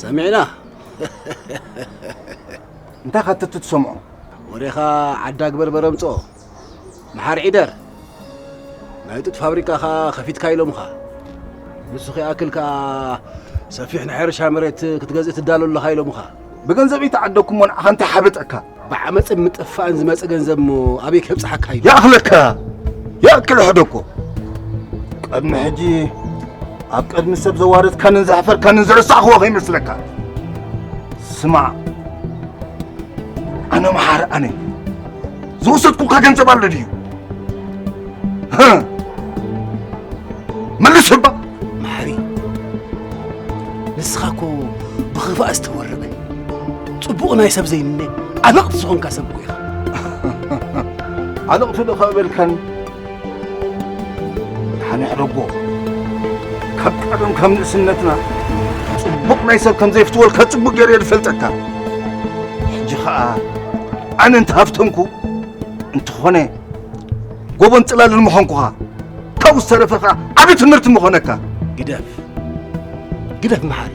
ሰሚዕና። እንታይ ካተቱ ትሰምዖ? ወሬኻ ዓዳግ በርበረ ምጽኦ። መሓር ዒደር፣ ናይ ጡጥ ፋብሪካኻ ከፊትካ ኢሎምኻ። ንሱ ከይኣክል ከኣ ሰፊሕ ናይ ሕርሻ መሬት ክትገዝእ ትዳሎ ኣለኻ ኢሎምኻ። ብገንዘብ ይተዓደኩሞ ንዓኻ እንታይ ሓበጠካ? ብዓመጽን ምጥፋእን ዝመጸ ገንዘብ እሞ ኣበይ ከብጽሓካ እዩ? ይኣኽለካ! ይኣክል ሕደኮ! ቅድሚ ሕጂ ኣብ ቅድሚ ሰብ ዘዋረድካንን ዘሕፈርካንን ዝረሳዕኽዎ ከይመስለካ። ስማዕ፣ ኣነ መሓሪ ኣነ ዝወሰድኩልካ ገንዘብ ኣሎ ድዩ? መልስ እባ። መሓሪ፣ ንስኻ እኮ ብኽፋእ ዝተወረበ፣ ጽቡቕ ናይ ሰብ ዘይምነ፣ ዓበቕቲ ዝኾንካ ሰብ እኮ ኢኻ። ዓለቕቲ ዶ ከበልካኒ? ሓኒ ሕደጎ፣ ካብ ቀደም ከም ንእስነትና ጽቡቕ ናይ ሰብ ከም ዘይፍትወልካ ጽቡቕ ገይረ እየ ዝፈልጠካ። ሕጂ ኸኣ ኣነ እንተሃፍተምኩ እንተኾነ ጎቦን ጽላልን ምኾንኩኻ፣ ካብኡ ዝተረፈ ኸኣ ዓቢ ትምህርቲ ምኾነካ። ግደፍ፣ ግደፍ መሓሪ።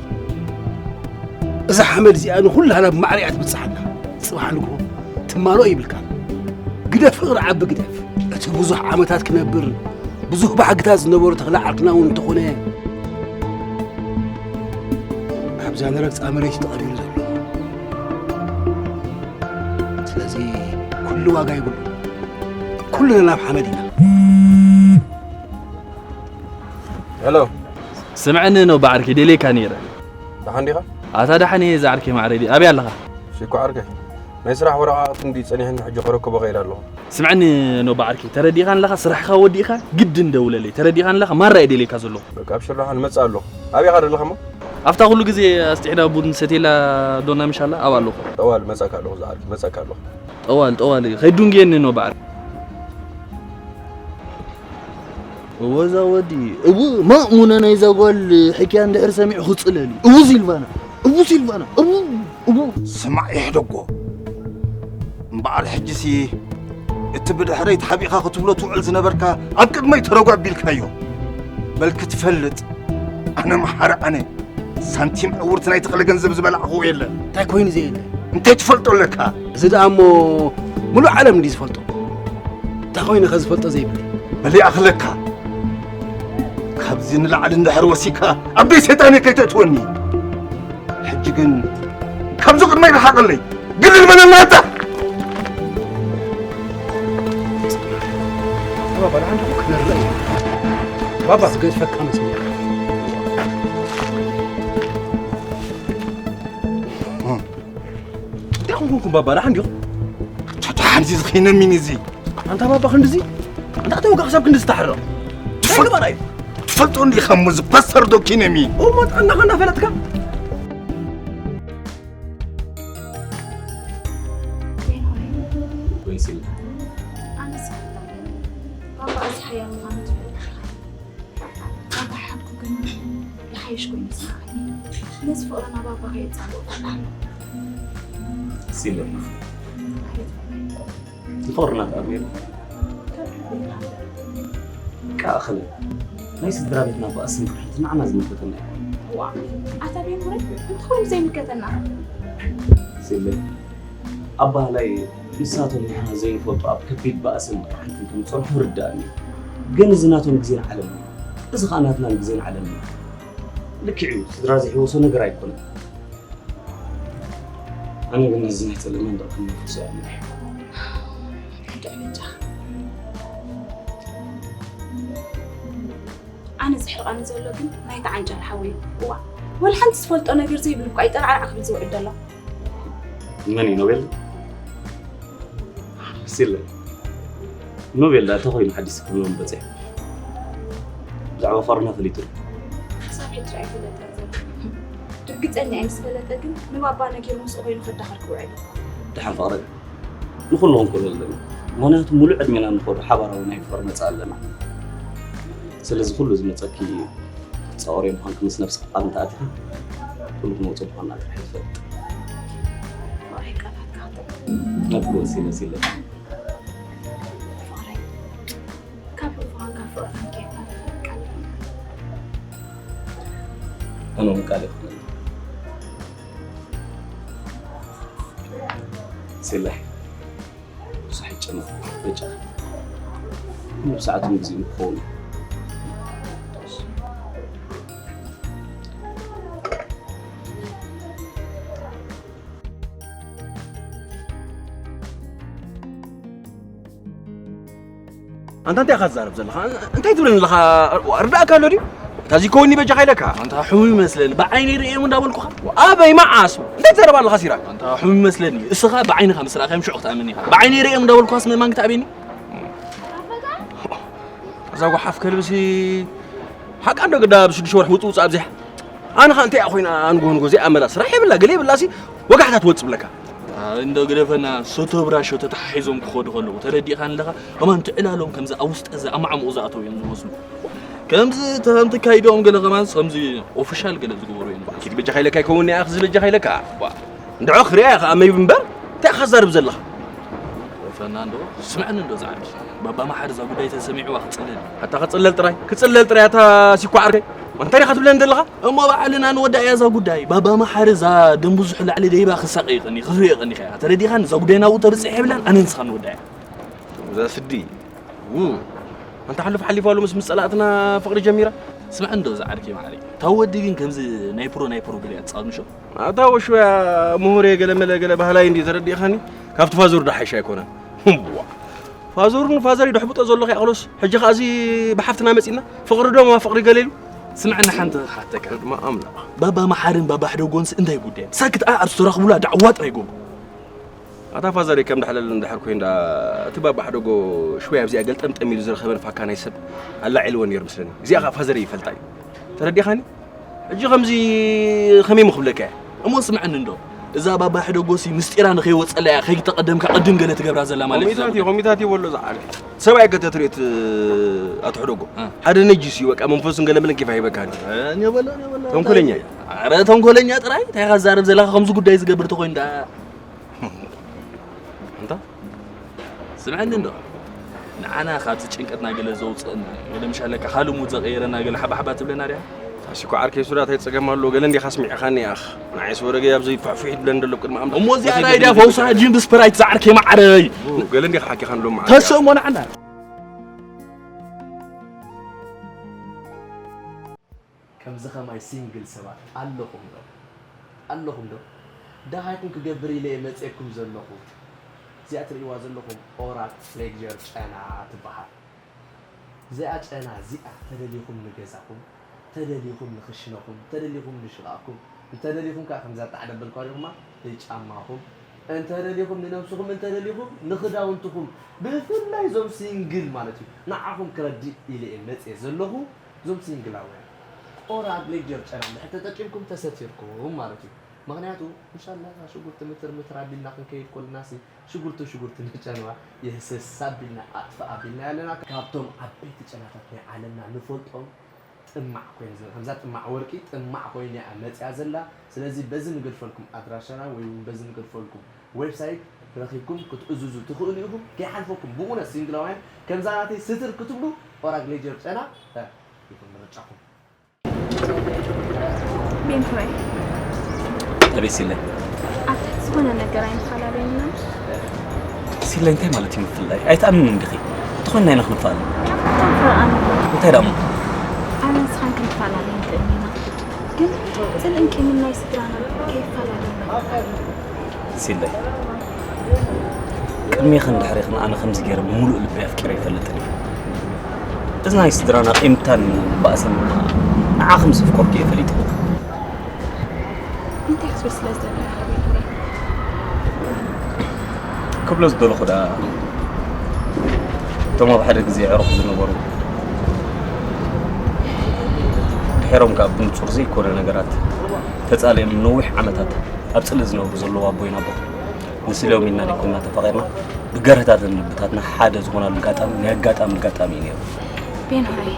እዛ ሓመድ እዚኣ ንኹላና ብማዕረ እያ ትብጽሓና። ጽባሕ ንግሆ ትማልኦ ይብልካ። ግደፍ ፍቕሪ ዓቢ ግደፍ። እቲ ብዙሕ ዓመታት ክነብር ብዙሕ ባህግታት ዝነበሮ ተኽለ ዓርክና እውን እንተኾነ ኣብዛ ንረግጻ መሬት እዩ ተቐቢሩ ዘሎ። ስለዚ ኩሉ ዋጋ ይብሉ። ኩልና ናብ ሓመድ ኢና። ሄሎ። ስምዐኒ ኖባ ዓርከይ፣ ደልየካ ነይረ። ደሓን ዲኻ? ኣታ ደሓን እየ ዝዓርከይ ማዕረ፣ ኣበይ ኣለኻ? ሽኮ ዓርከይ፣ ናይ ስራሕ ወረቓቕቲ እንድዩ ጸኒሕኒ፣ ሕጂ ከረክቦ ከይደ ኣለኹ። ስምዐኒ ኖባ ዓርከይ፣ ተረዲእኻኒ ኣለኻ፣ ስራሕኻ ወዲእካ ግድን ደውለለይ። ተረዲእኻኒ ኣለኻ፣ ማራ እየ ደልየካ ዘለኹ። በቃ ኣብሽር፣ ደሓን እመጽእ ኣለኹ። ኣበይ ኢኻ ዘለኻ እሞ? ኣብታ ኩሉ ግዜ ኣስጢሕና ቡን ንሰትየላ ዶና ምሽ ኣላ፣ ኣብኣ ኣለኹ። ጠዋል እመጽኣካ ኣለኹ፣ ዝዓርከይ እመጽኣካ ኣለኹ። ጠዋል፣ ጠዋል፣ ከይዱንግየኒ ኖባ ዓርከይ። እወ እዛ ወዲ፣ እው ማእሙነ ናይዛ ጓል ሕክያ እንድሕር ሰሚዑ ክጽለል እዩ። እው ሲልቫና፣ እው ሲልቫና፣ እው፣ እው። ስማዕ የሕደጎ፣ እምበኣር ሕጂሲ እቲ ብድሕረይ ተሓቢእኻ ክትብሎ ትውዕል ዝነበርካ ኣብ ቅድመይ ተረጉ ኣቢልካዮ። በል ክትፈልጥ፣ ኣነ መሓሪ ኣነ። ሳንቲም ዕውርቲ ናይ ተኽለ ገንዘብ ዝበላዕኽዎ የለን። እንታይ ኮይኑ ዘየለ? እንታይ ትፈልጦ ኣለካ? እዚ ደኣ እሞ ምሉእ ዓለም እንድዩ ዝፈልጦ። እንታይ ኮይነ ከ ዝፈልጦ ዘይብለይ? በል ይኣኽለካ። ካብዚ ንላዕሊ እንድሕር ወሲካ ኣብ ደይ ሰይጣን እየ ከይተእትወኒ። ሕጂ ግን ካብዚ ቅድመይ ርሓቐለይ። ግልል በለና ኣታ። ባባ፣ ንሓንቲ እኮ ክነርእ እዩ። ባባ። ዝገድፈካ መስለካ። እንታይ ኮንኩንኩም ባባ? ደሓን ዲኹም? ደሓን እዚ ዝኸይነ ሚን እዚ። ኣንታ ባባ ክንድዚ? ኣንታ ከተወጋ ክሳብ ክንድዚ ተሓርቕ? እንታይ ትፈል-፣ ግበራ እዩ? ትፈልጦ እንዲኻ እሞ እዚ ፓስተር ዶ ኪነሚ? እሞ ጥዕናኻ እናፈለጥካ? ወይስ ኢልካ? ኣነስ ባባ እዚ ሓያል ምዃኑ ትፈልጥ ኢኻ። ባባ ሓቁ ግን ይሓይሽ ኮይኑ ይስምዓኒ። ነዚ ፍቕርና ባባ ከየጻልኦ እፈርሕ ኣለኹ። ሲለ፣ ኣቤት ባባይ። ንፍቕርና ተኣርሜሉ። ካብ ልበይ ይሓልቕ። ከኣኽለ፣ ናይ ስድራ ቤትና ባእስን ቅርሕንትን ንዓና ዝምልከተና ኣይኮነን። ዋእ፣ ኣታ ቤንሁረይ፣ እንታይ ኮይኑ ዘይምልከተና? ሲለ፣ ኣባህላይ ንሳቶም ንሕና ዘይንፈልጦ ኣብ ከቢድ ባእስን ቅርሕንትን ከም ዝጸንሑ ይርድኣኒ እዩ። ግን እዚ ናቶም ግዜን ዓለምን እዩ። እዚ ኸኣ ናትናን ግዜን ዓለምን እዩ። ልክዕ እዩ፣ ስድራ ዘይሕወሶ ነገር ኣይኮነን። ኣነ ግን ነዚ ናይ ጸለመ እንዳእከል መንፈሱ እየ ኣምሪሐ። ሕጂ በጃኻ። ኣነ ዘሕርቐኒ ዘሎ ግን ናይታ ዓንጫል ሓወይ እዩ። እዋእ፣ ወላ ሓንቲ ዝፈልጦ ነገር ዘይብሉ እኳ እዩ ጠራዕራዕ ክብል ዝውዕል ዘሎ። መን እዩ ኖቤል? ሲለ፣ ኖቤል ደኣ እንታይ ኮይኑ ሓዲስ ክህልዎም በጺሑ? ብዛዕባ ፋሩና ፈሊጡ ድዩ? ክሳብ ሕጂ ኣይፈለጠን ዘሎ። ርግጸኛ እየ ምስ ፈለጠ ግን ንባባ ነጊሩ ምስኡ ኮይኑ ከዳኽር ክውዕል እዩ። ደሓን ፍቕረይ፣ ንኹሉ ክንክእሎ ኣለና። ምኽንያቱ ምሉእ ዕድሜና ንኸዶ ሓባራዊ ናይ ፍቕሪ መጻኢ ኣለና። ስለዚ ኩሉ ዝመጸኪ ክትጻወርዮ ምዃንኪ ምስ ነብስኺ ቃል እንተኣቲኺ፣ ኩሉ ክመጽእ ምዃንና ጥራሕ እየ ዝፈልጥ። ፍቕረይ ቃላትካ ክጥዕም። ነጥቢ ወሲነ ሲለ። ፍቕረይ፣ ካብ ህቑፋን ካብ ፍቕርኻን ከየፋረኸ ቃል። ኣነ እውን ቃል ይኹነኒ። የለ። ሳሕጨና በጫ። ንብሰዓትን ግዜን ክኸውን። ኣንታ እንታይ ኢኻ ትዛረብ ዘለኻ? እንታይ ትብለኒ ኣለኻ? ርዳእካ ኣሎ ድዩ? እታ እዚ ከውኒ በጃኻ ኢለካ። ኣንታ ሕሙም ይመስለኒ። ብዓይነይ ርእዮም እንዳበልኩኻ። ኣበይ መዓስ? እንታይ ትዛረብ ኣለኻ ሲራክ? ኣንታ ሕሙም ይመስለኒ። እስኻ ብዓይንኻ ምስ ረኣኻዮም ሽዑ ክትኣምን ኢኻ። ብዓይነይ ርእዮም እንዳበልኩኻስ ምእማን ክትኣብየኒ? እዛ ጓሓፍ ከልብሲ ሓቃ እንዶ ግዳ ብሽዱሽተ ወርሒ ውጽእ ውጽእ ኣብዚሓ። ኣነ ኸኣ እንታይ እያ ኮይና ኣንጎ ንጎ ዘይኣመላ ስራሕ የብላ ገለ የብላሲ ወጋሕታ ትወጽእ ብለካ። ኣይ፣ እንዶ ግደፈና፣ ሶቶ ብራሾ ተተሓሒዞም ክኸዱ ከለዉ ተረዲእኻ ኣለኻ? ከማን ትዕላሎም ከምዚ ኣብ ውስጠ እዚ ኣማዕሙቕ ዝኣተው እዮም ዝመስሉ። ከምዚ ተኸምቲ ካይዶም ገለ ከማንስ ከምዚ ኦፊሻል ገለ ዝገበሩ እዮም። ኪድ በጃኻ ኢለካ ይከውን፣ ንኣኽ ዝበጃኻ ኢለካ። ዋ። እንድዖ ክሪኣ ኢኻ ኣመይ እምበር፣ እንታይ ኢኻ ትዛረብ ዘለኻ? ወፈና እንዶ፣ ስምዐኒ እንዶ ዝዓቢ። ባባ መሓሪ እዛ ጉዳይ ተሰሚዕዋ ክጽለል። ኣታ ክጽለል ጥራይ፣ ክጽለል ጥራይ፣ ኣታ ሲኳ ዓርከይ። እንታይ ኢኻ ትብለኒ ዘለኻ? እሞ ባዕልና ንወዳእያ እዛ ጉዳይ። ባባ መሓሪ እዛ ደም ብዙሕ ላዕሊ ደይባ ክሳቐ ይቕኒ፣ ክዝሩ ይቕኒ ከያ። ተረዲኻን እዛ ጉዳይ ናብኡ ተብጽሕ የብላን፣ ኣነ ንስኻ ንወዳእያ። እዛ ስዲ። ው። ኣንታ ሓሉፍ ሓሊፋ ኣሎ ምስ፣ ምስ ጸላእትና ፍቕሪ ጀሚራ። ስምዐ እንዶ እዛ ዓርከይ ማዕረይ። እታ ወዲ ግን ከምዚ ናይ ፕሮ፣ ናይ ፕሮ ገለ እያ ትጻወት ምሾ? ኣታ ወሽያ ምሁር እየ ገለ መለ ገለ ባህላይ እንዲ ተረዲእኻኒ። ካብቲ ፋዙር ዶ ሓይሽ ኣይኮነን? ዋ። ፋዙርን ፋዘር ይድሕብጦ ዘሎ ከይኣኽሎስ፣ ሕጂ ኸኣ እዚ ብሓፍትና መጺና፣ ፍቕሪ ዶ ማ ፍቕሪ ገለ ኢሉ? ስምዐኒ ሓንቲ ክሓተካ። ድማ ኣምላኽ። ባባ መሓርን ባባ ሕደጎንስ እንታይ ጉዳዮም? ሳክት ኣብ ዝተረኽቡላ ዳዕዋ ጥራይ ጎቡ። ኣታ ፋዘር ከም ዳሕለል እንድሕር ኮይኑ ደኣ፣ እቲ ባባ ሕደጎ ሽወይ ኣብዚኣ ገልጠምጠም ኢሉ ዝረኸበን ፋካ ናይ ሰብ ኣላዒልዎ ነይሩ ምስለኒ። እዚኣ ኸኣ ፋዘር ይፈልጣ እዩ። ተረዲኻኒ? ሕጂ ከምዚ ከመይ ምኽብለካ እየ? እሞ ስምዐኒ እንዶ፣ እዛ ባባ ሕደጎሲ ምስጢራ ንኸይወጸላ እያ፣ ከይተቐደምካ ቅድም ገለ ትገብራ ዘላ ማለት እዩ። ኮሚታት እዩ፣ ኮሚታት እዩ በሎ ዝዓል። ሰብኣይ ከተትርኢት ኣቶ ሕደጎ። እ። ሓደ ነጅስ እዩ፣ በቃ መንፈሱን ገለ መለን ኬፍ ኣይበካን። እ፣ እኔ በሎ፣ እኔ በሎ። ተንኮለኛ እዩ። ኣረ ተንኮለኛ ጥራይ፣ እንታይ ኢኻ ትዛረብ ዘለኻ? ከምዚ ጉዳይ ዝገብር ተኾይኑ ደኣ። እንታ? ስምዐኒ እንዶ። ንዓና ካብቲ ጭንቀትና ገለ ዘውፅእና፣ ገለ ምሻለካ ካልእ ሙድ ዘቐየረና ገለ ሓባሓባ ትብለና ድያ? ታሲኮ ዓርከይ ሱዳት ኣይጸገም ኣሎ፣ ገለ እንዲኻ ስሚዕኻኒ ያኽ። ንዓይስ ወረገ ኣብ ዘይፋሕፍሕ ይብለን ደሎ ቅድሚ ኣምላኽ። እሞ እዚኣ ናይ ድያ ፈውሳ ጂን ብስፕራይት ዝዓርከይ ማዓረይ። ገለ እንዲኻ ሓኪኻን ሎም ማዓረይ። ተስእሞ ንዓና። ከምዚ ኸማይ ሲንግል ሰባት ኣለኹም ዶ? ኣለኹም ዶ? ደሃይኩም ክገብር ኢለ እየ መጼኩም ዘለኹ። እዚኣ ትርእይዋ ዘለኹም ኦራል ሌክጀር ጨና ትበሃል። እዚኣ ጨና እዚኣ ተደሊኹም ንገዛኹም፣ ተደሊኹም ንኽሽነኹም፣ ተደሊኹም ንሽቓቕኩም፣ እንተደሊኹም ከኣ ከምዛ ጣዕደ በልኳ ዲኹማ ንጫማኹም፣ እንተደሊኹም ንነብስኹም፣ እንተደሊኹም ንኽዳውንትኹም፣ ብፍላይ እዞም ሲንግል ማለት እዩ። ንዓኹም ክረድእ ኢለ እየ መጼ ዘለኹ። እዞም ሲንግላውያን ኦራል ሌክጀር ጨና እንድሕር ተጠቂምኩም ተሰቲርኩም ማለት እዩ። ምኽንያቱ እንሻላ እዛ ሽጉርቲ ምትር ምትር ኣቢልና ክንከይድ ኮለናሲ ሽጉርቲ ሽጉርቲ ንጨንዋ የህስስ ኣቢልና ኣጥፍእ ኣቢልና ኣለና። ካብቶም ዓበይቲ ጨናታት ናይ ዓለምና ንፈልጦም ጥማዕ ኮይኑ ዘ-፣ ከምዛ ጥማዕ ወርቂ ጥማዕ ኮይኑ እያ መፅያ ዘላ። ስለዚ በዚ ንገድፈልኩም ኣድራሻና ወይ እውን በዚ ንገድፈልኩም ዌብሳይት ረኺብኩም ክትእዝዙ ትኽእሉ ኢኹም። ከይሓልፈኩም ብእውነት ሲንግላውያን ከምዛ ናተይ ስትር ክትብሉ ኦራል ሌክጀር ጨና እ፣ ይኹን ምርጫኹም። ቤን ሆይ፣ ኣቤት ሲለ። ኣብ ትሕቲ ዝኾነ ነገር ኣይንፈላለየን ኢና። ሲለ እንታይ ማለት እዩ ምፍላይ? ኣይትኣምንን ዲኺ? እንተኾይንና ኢና ክንፈላለ። ኣፍቶም ፍረቓኒ። እንታይ ደኣ እሞ? ኣነ ንስኻን ክንፈላለ ንኽእል ኢና። ግን ጽልእን ቂምን ናይ ስድራና ከይፈላለየና። ሲለይ፣ ቅድሜኽን ድሕሬኽን ኣነ ከምዚ ገይረ ብምሉእ ልበይ ኣፍቂረ ኣይፈልጥን እየ። እዚ ናይ ስድራና ቂምታን ባእስን ንዓ ከም ዘፍቀርኩ እየ ፈሊጠ። እንታይ ክትብል ስለ ዝደለኻ ቤት ሆይ? ክብሎ ዝደለኹ ደኣ፣ እቶም ኣብ ሓደ ግዜ ኣዕሩኽ ዝነበሩ፣ ድሒሮም ከኣ ብንጹር ዘይኮነ ነገራት ተጻሊኦም ንነዊሕ ዓመታት ኣብ ጽልኢ ዝነብሩ ዘለዉ ኣቦይን ኣቦኹም፣ ንስሌኦም ኢልና ደይኮንና ተፋቒርና፣ ብገርህታትን ልብታትና ሓደ ዝኾናሉ ኣጋጣሚ ናይ ኣጋጣሚ ኣጋጣሚ እዩ ነይሩ። ቤን ሆይ፣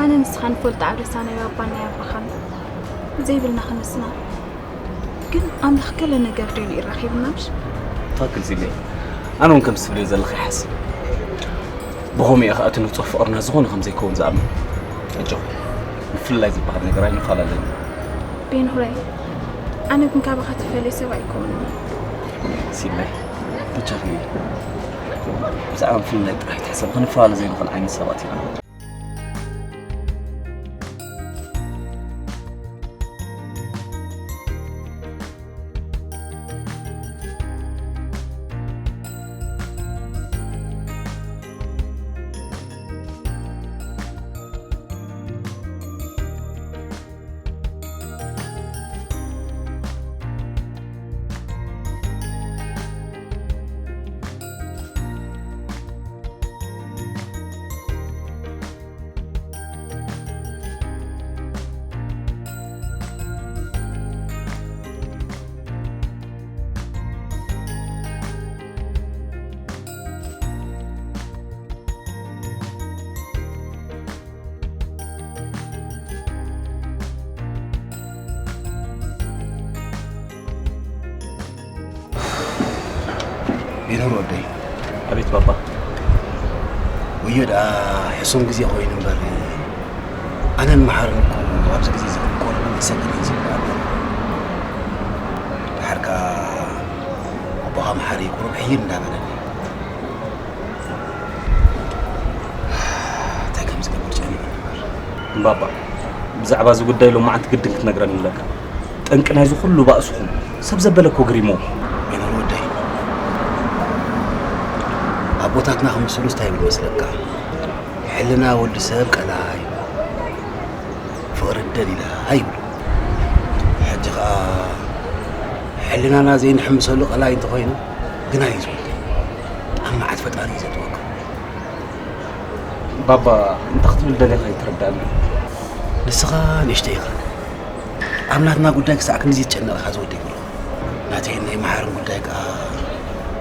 ኣነ ንስኻ ንፈልጦ ኣብ ርእስና ናይ ባባን ናይ ኣባኻን ዘይብልና ክንስና። ግን ኣምላኽ ገለ ነገር ደልዩ እዩ ራኺብና ምሽ? ትኽክል ሲሌ። ኣነ እውን ከምዚ ትብልዮ ዘለኺ ይሓስብ። ብኸምኡ እዩ ኸኣ እቲ ንጹህ ፍቕርና ዝኾነ ከም ዘይከውን ዝኣምን። ኣጆኺ፣ ምፍልላይ ዝበሃል ነገር ኣይንፈላለን። ቤን ሆይ፣ ኣነ ግን ካባኻ ትፈልየ ሰብ ኣይኮንን። ሲሌ፣ ብቻኺ ብዛዕባ ፍልልይ ጥራሕ ኣይትሕሰብ፣ ክንፈላለ ዘይንኽእል ዓይነት ሰባት ኢና። ቢኑር ወደይ። ኣቤት ባባ። ወዮ ደኣ ሕሱም ግዜ ኮይኑ እምበር፣ ኣነን መሓርን እኮ ኣብዚ ግዜ እዚ ክንቆርብን ክንሰግድን ዝግባእ። ድሓር ከኣ ኣቦኻ መሓሪ ቁሩብ ሕይል እንዳበለኒ። እንታይ ከም ዝገብር ጨኒቑ ነበር። እምባባ፣ ብዛዕባ እዚ ጉዳይ ሎማዓንቲ ግድን ክትነግረኒ ኣለካ። ጠንቂ ናይዚ ኩሉ ባእስኹም ሰብ ዘበለ እኮ ግሪሞ። ሜኖር ወደይ፣ ኣቦታትና ክምስሉስ እንታይ ይብሉ መስለካ? ሕልና ወዲ ሰብ ቀላይ፣ ፍቕሪ ደሊላ ይብሉ። ሕጂ ኸኣ ሕልናና ዘይንሕምሰሉ ቀላይ እንተኾይኑ ግና እዩ ዝብል። ኣብ መዓት ፈጣሪ እዩ ዘጥወካ። ባባ፣ እንታይ ክትብል ደሊኻ ኣይተረዳእንን። ንስኻ ንእሽተይ ኢኻ። ኣብ ናትና ጉዳይ ክሳዕ ክንድዚ ትጨነቕ ኢኻ ዝወደይ ብሩኽ። ናተይን ናይ መሓርን ጉዳይ ከኣ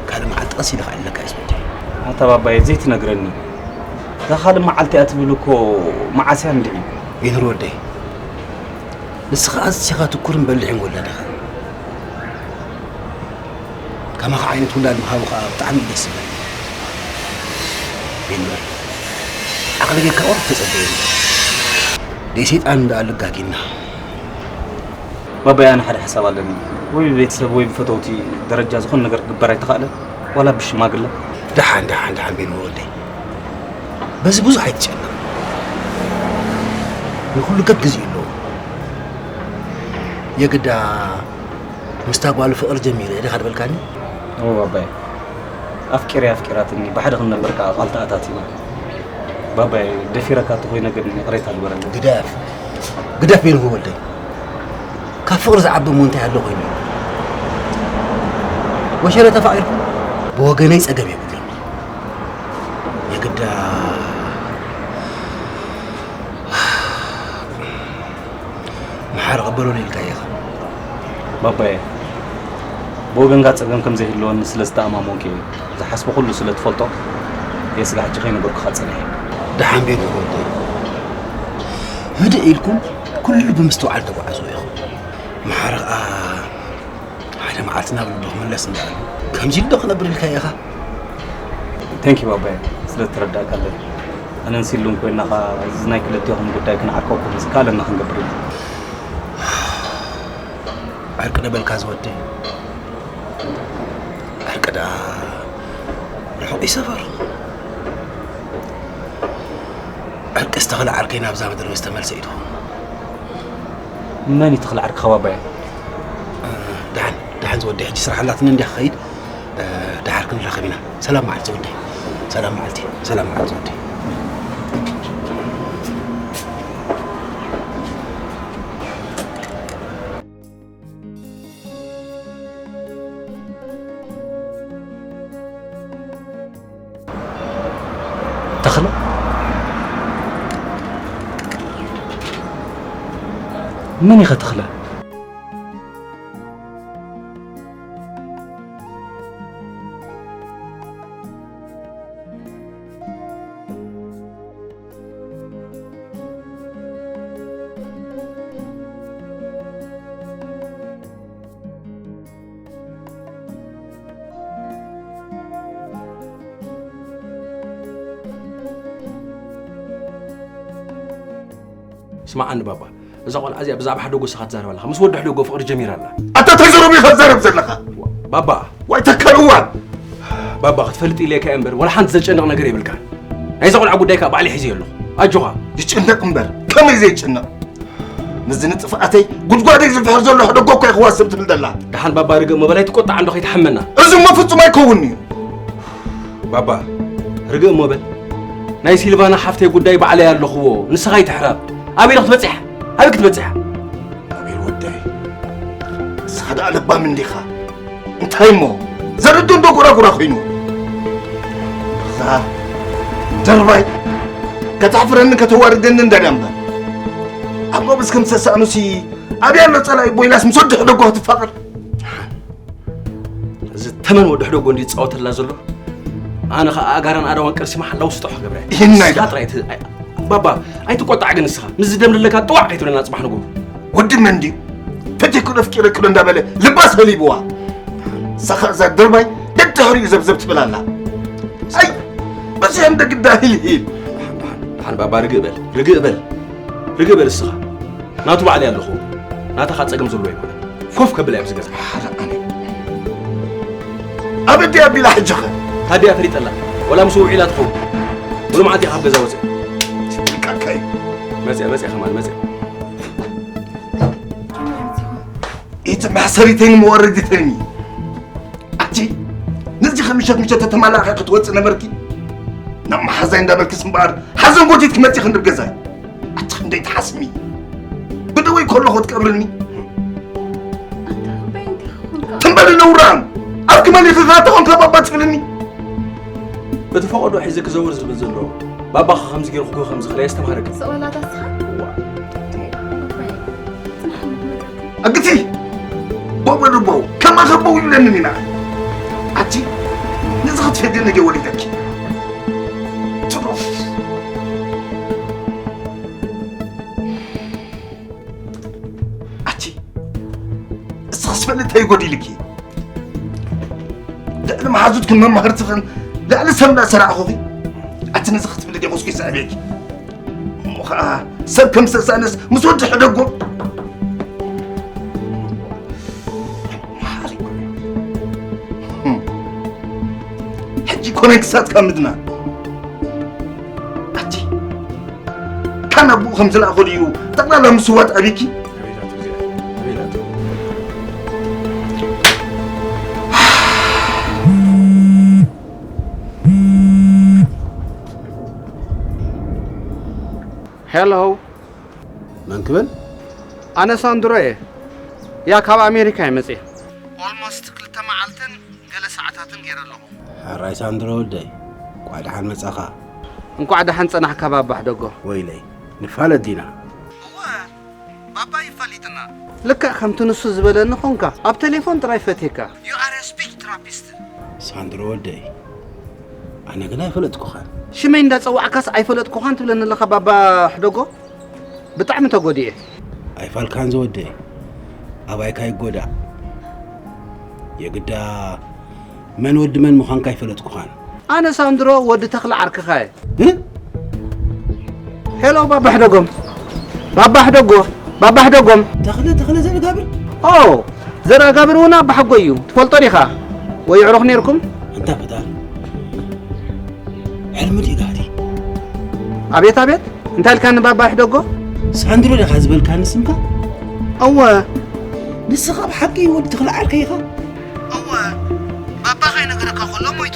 ካልእ መዓልቲ ቀስ ኢለ ከዕልለካ እየ ዝወደይ። ኣታ ባባየ፣ ዘይትነግረኒ። እታ ካልእ መዓልቲ እያ ትብል እኮ መዓስ እያ እንድዒ? ይኑር ወደይ፣ ንስኻ ኣዝኻ ትኩርን በሊሕን ወላድ ኢኻ። ከማኻ ዓይነት ውላድ ምሃቡ ኸኣ ብጣዕሚ እዩ ደስ ዝብል። ቢንበል፣ ዓቕሊ ጌርካ ቁሩብ ተጸበየኒ። ደይ ሰይጣን እንዳ ኣልጋጊና። ባባይ፣ ኣነ ሓደ ሓሳብ ኣለኒ። ወይ ብቤተሰብ ወይ ብፈተውቲ ደረጃ ዝኾነ ነገር ክግበር ኣይተኻእለን? ዋላ ብሽማግለ? ደሓን፣ ደሓን፣ ደሓን ቢንበል ወደይ። በዚ ብዙሕ ኣይትጨነቕ። ንኹሉ ገብ ግዜኡ ኣለዎ። የግዳ ምስታ ጓሉ ፍቕሪ ጀሚረ ኢኻ ድበልካኒ? እወ ባባይ፣ ኣፍቂረያ ኣፍቂራትኒ፣ ብሓደ ክንነብር ከኣ ቃል ተኣታቲና። ባባይ፣ ደፊረካ እንተኾይነ ግን ይቕሬታ ግበረለይ። ግደፍ፣ ግደፍ ቤንሁ ወደይ። ካብ ፍቕሪ ዝዓቢ እሞ እንታይ ኣሎ ኮይኑ? ወሸለ ተፋቒርኩም? ብወገነይ ጸገም የብሉን። የግዳ መሓሪ ቀበሎ ኢልካ ኢኻ። ባባየ፣ ብወገንካ ጸገም ከም ዘይህልወኒ ስለ ዝተኣማመንኩ እየ። ዝሓስቦ ኩሉ ስለ ትፈልጦ፣ የስጋዕ ሕጂ ከይነገርኩኻ ጸኒሐ። ደሓን ቤት ወደይ። ህድእ ኢልኩም ኩሉ ብምስትውዓል ተጓዓዙ ኢኹም። መሓሪ ኸኣ ሓደ መዓልቲ ናብ ልቡ ክምለስ እንዳኣሉ። ከምዚ ኢሉ ዶ ክነብር ኢልካ ኢኻ? Thank you ባባየ፣ ስለ እተረዳእካለይ። ኣነን ሲሉን ኮይና ኸኣ፣ እዚ ናይ ክልቴኹም ጉዳይ ክንዓርከኩም ዝከኣለና ክንገብር ኢና። ዕርቂ ዶ በልካ ዝወደይ? ዕርቂ ደኣ ርሑቕ እዩ ሰፈሩ። ዕርቅስ ተኽለ ዓርከይ ናብዛ ምድሪ ምስ ተመልሰ እዩ ትኸውን። መን እዩ ተኽለ ዓርከኻ ባባየ? እ፣ ደሓን፣ ደሓን ዝወደይ፣ ሕጂ ስራሕ ኣላትኒ እንድያ ክኸይድ። እ፣ ደሓር ክንራኸብ ኢና። ሰላም መዓልቲ ዝወደይ። ሰላም መዓልቲ። ሰላም መዓልቲ ዝወደይ። ተኽለ? መን ኢኸ ተኽለ? ስማዓኒ ባባ፣ እዛ ቆልዓ እዚኣ ብዛዕባ ሓደጎ ስኻ ትዛረብ ኣለኻ። ምስ ወዲ ሕደጎ ፍቕሪ ጀሚራ ኣላ። ኣታ እንታይ ዘረባ ኢኻ ትዛረብ ዘለኻ? ባባ። ዋይ ተካል እዋን! ባባ ክትፈልጥ ኢለካ እየ እምበር ዋላ ሓንቲ ዘጨንቕ ነገር የብልካን። ናይዛ ቆልዓ ጉዳይ ከኣ ባዕለይ ሒዘዮ ኣለኹ። ኣጆኻ። ይጭነቕ እምበር ከመይ ዘይጭነቕ? ምስዚ ንጥፍኣተይ ጉድጓደይ ዝፍሕር ዘሎ ሕደጎ እኮ እየ ክዋስብ ትብል ዘላ። ደሓን ባባ ርግእ እሞ በል ኣይትቆጣዕ እንዶ ከይትሓመና። እዚ እሞ ፍጹም ኣይከውንን'ዩ። ባባ ርግእ እሞ በል። ናይ ሲልቫና ሓፍተይ ጉዳይ ባዕለይ ኣለኽዎ ንስኻ ኣይትሕረቕ። ኣበይ ኢለ ክትበጽሕ? ኣበይ ክትበጽሕ? ኣቤል ወደይ፣ ንስኻ ደኣ ለባም እንዲኻ። እንታይ እሞ ዘርድእ እንዶ ጎራጉራ ኮይኑ። እዛ ድርባይ ከተሕፍረንን ከተዋርደንን እንዳ ድያ እምበር። ኣብ መብስ ከም ዝሰኣኑሲ ኣበይ ኣሎ ጸላኢ እቦ ኢላስ ምስ ወዲ ሕደጎ ክትፋቐር። እዚ ተመን ወዲ ሕደጎ እንዲ ይጻወተላ ዘሎ። ኣነ ኸኣ ኣጋራን ኣዳዋን ቀርሲማ ሓላው ስጦሕ ክገብራ እየ። ይህናይ ንስኻ ደኣ። ጥራይ እቲ ኣይ- ባባ ኣይትቆጣዕ ግን ንስኻ ምስ ዝደም ዘለካ ጥዋዕ ከይትብለና ጽባሕ ንጎ። ወዲ መን ድዩ? ፈቲኩ ኣፍቂረኪ ዶ እንዳበለ ልባ ሰሊብዋ። ሳኻ እዛ ድርባይ ደድሕሪኡ ዘብዘብ ትብል ኣላ። ኣይ በዚኦም ደግዳ ሂልሂል። ደሓን ባባ ርግእ በል ርግእ በል ርግእ በል እስኻ ናቱ ባዕለይ ኣለኹ። ናታኻ ጸገም ዘለዎ ኣይኮነን። ኮፍ ከብል ኣብዚ ገዛ። ኣበዲ ኣቢላ ሕጂ ኸ? ታዲያ ፈሊጠላ ወላ ምስ ውዒላ ትኸውን። ሙሉ መዓልቲ ካብ ገዛ ወፅእ። ትብልቃካ እዩ። መፅያ መፅያ ከማን መፅያ። ኢቲ መሕሰሪተይን መወረዲተይን እዩ። ኣቲ ነዚ ከምሸት ምሸት ተተማላኺ ክትወፅእ ነበርኪ። ናብ መሓዛይ እንዳበልክስ እምበኣር ሓዘን ጎቲት ክመፅእ ክንድብ ገዛይ። ኣቲ ክንደይ ትሓስሚ። ብደወይ ከለኹ ትቀብርኒ። ትንበል ነውራም ኣብ ክመን ኢኺ ተኾንካ ባባ ትብልኒ። በቲ ፈቐዶ ሒዘ ክዘውር ዝብል ዘሎ ባባኻ ከምዚ ገይሩ ክጎ ከምዚ ክለ የስተምሃረካ። ሰቐላታ ስኻ እዋ ኣግቲ ቦበ ልቦ ከማኸ ቦው ይብለኒ ኢና። ኣቲ ነዚ ክትፈዲ ነገ ወሊደኪ ትሮ ኣቲ እስኽስ ፈሊ እንታይ ይጎዲልኪ? ልዕሊ መሓዙትክን መማህርትኽን ልዕሊ ሰምና ሰራዕኹኺ ኣቲ ነዚ ክትብሊ ዲኹስኪ ዘዕብየኪ። እሞ ኸዓ ሰብ ከም ሰሳንስ ምስ ወዲ ሕደጎ ሕጂ ኮነ ክሳትካ ምድና ኣቲ ካን ኣቦኡ ከም ዝለኣኾ ድዩ ጠቕላላ ምስዋጥ ኣቢኪ ሄሎ መን ክብል? ኣነ ሳንድሮ እየ። ያ ካብ ኣሜሪካ እየ መፅየ። ኦልሞስት ክልተ መዓልትን ገለ ሰዓታትን ገይረ ኣለኹ። ሕራይ ሳንድሮ ወደይ፣ እንቋዕ ደሓን መጻኻ። እንቋዕ ደሓን ጸናሕካ ባባ ሕደጎ። ወይለይ፣ ንፋለጥ ዲና? እወ፣ ባባ ይፋሊጥና። ልክዕ ከምቲ ንሱ ዝበለኒ ኾንካ፣ ኣብ ቴሌፎን ጥራይ ፈትየካ። You are a speech therapist። ሳንድሮ ወደይ፣ ኣነ ግን ኣይፈለጥኩኻን። ሽመይ እንዳጸዋዕካስ ኣይፈለጥኩኻን ትብለኒ ኣለኻ ባባ ሕደጎ? ብጣዕሚ ተጎዲኤ። ኣይፋልካን ዝወደይ፣ ኣባይካ ይጎዳእ። የግዳ መን ወዲ መን ምዃንካ ኣይፈለጥኩኻን። ኣነ ሳንድሮ ወዲ ተኽለ ዓርክኻ እየ። እ? ሄሎ ባባ ሕደጎም። ባባ ሕደጎ። ባባ ሕደጎም። ተኽለ ተኽለ ዘርጋብር? ኦ፣ ዘርጋብር እውን ኣባ ሓጎይ እዩ። ትፈልጦ ዲኻ? ወይ ኣዕሩኽ ነይርኩም? ኣንታ ፈጣሪ። ሕልሚ ድዩ ጋህዲ? ኣቤት ኣቤት፣ እንታይ ኢልካኒ ባባ ይሕደጎ? ሳንድሮ ዲኻ ዝበልካኒ ስምካ? እወ። ንስኻ ብሓቂ ወዲ ተኽለ ዓርከይ ኢኻ? እወ፣ ባባ ከይነገረካ ከሎ ሞይቱ።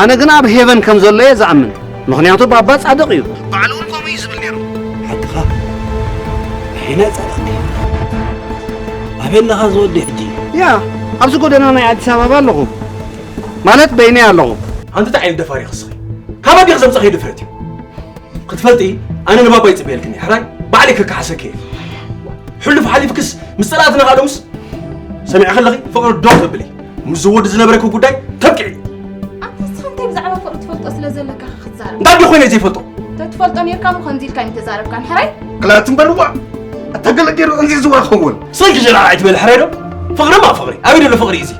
ኣነ ግና ኣብ ሄቨን ከም ዘሎ እየ ዝኣምን፣ ምኽንያቱ ባባ ጻድቕ እዩ። ባዕሉ እውን ከምኡ እዩ ዝብል ነይሩ። ሓቅኻ፣ ሕና ጻድቕ ድዩ? ኣበይ ኣለኻ ዝወዲ ሕጂ? ያ፣ ኣብዚ ጎደና ናይ ኣዲስ ኣበባ ኣለኹ። ማለት በይነይ ኣለኹ። ኣንቲ እንታይ ዓይነት ደፋር ኢኺ እስኺ? ካብ ኣዴኺ ዘምጻእኺ ድፍረት እዩ። ክትፈልጢ ኣነ ንባባ ይጽበየልክኒ ሕራይ ባዕለይ ከከሓሰኪ እየ። ሕሉፍ ሓሊፍክስ ምስ ጸላእትና ከኣ ሎምስ ሰሚዕኺ ኣለኺ ፍቕሪ ዶ ተብሊ ምስ ዝወዲ ዝነበረኪ ጉዳይ ተብቅዒ። ኣንታ ንስኻ እንታይ ብዛዕባ ፍቕሪ ትፈልጦ ስለ ዘለካ ኢኻ ክትዛረብ? እንታይ ዶ ኮይነ ዘይፈልጦ? ተትፈልጦ ኔርካ እሞ ከምዚ ኢልካ ኣይምተዛረብካን ሕራይ? ቅላትን በልዋ ኣታ ገለ ገይሩ እንዚዝዋ ክኸውን። ስልኪ ጀላል ኣይትበል ሕራይ ዶ? ፍቕሪ እማ ፍቕሪ ኣበይ ደሎ ፍቕሪ እዩ እዚ?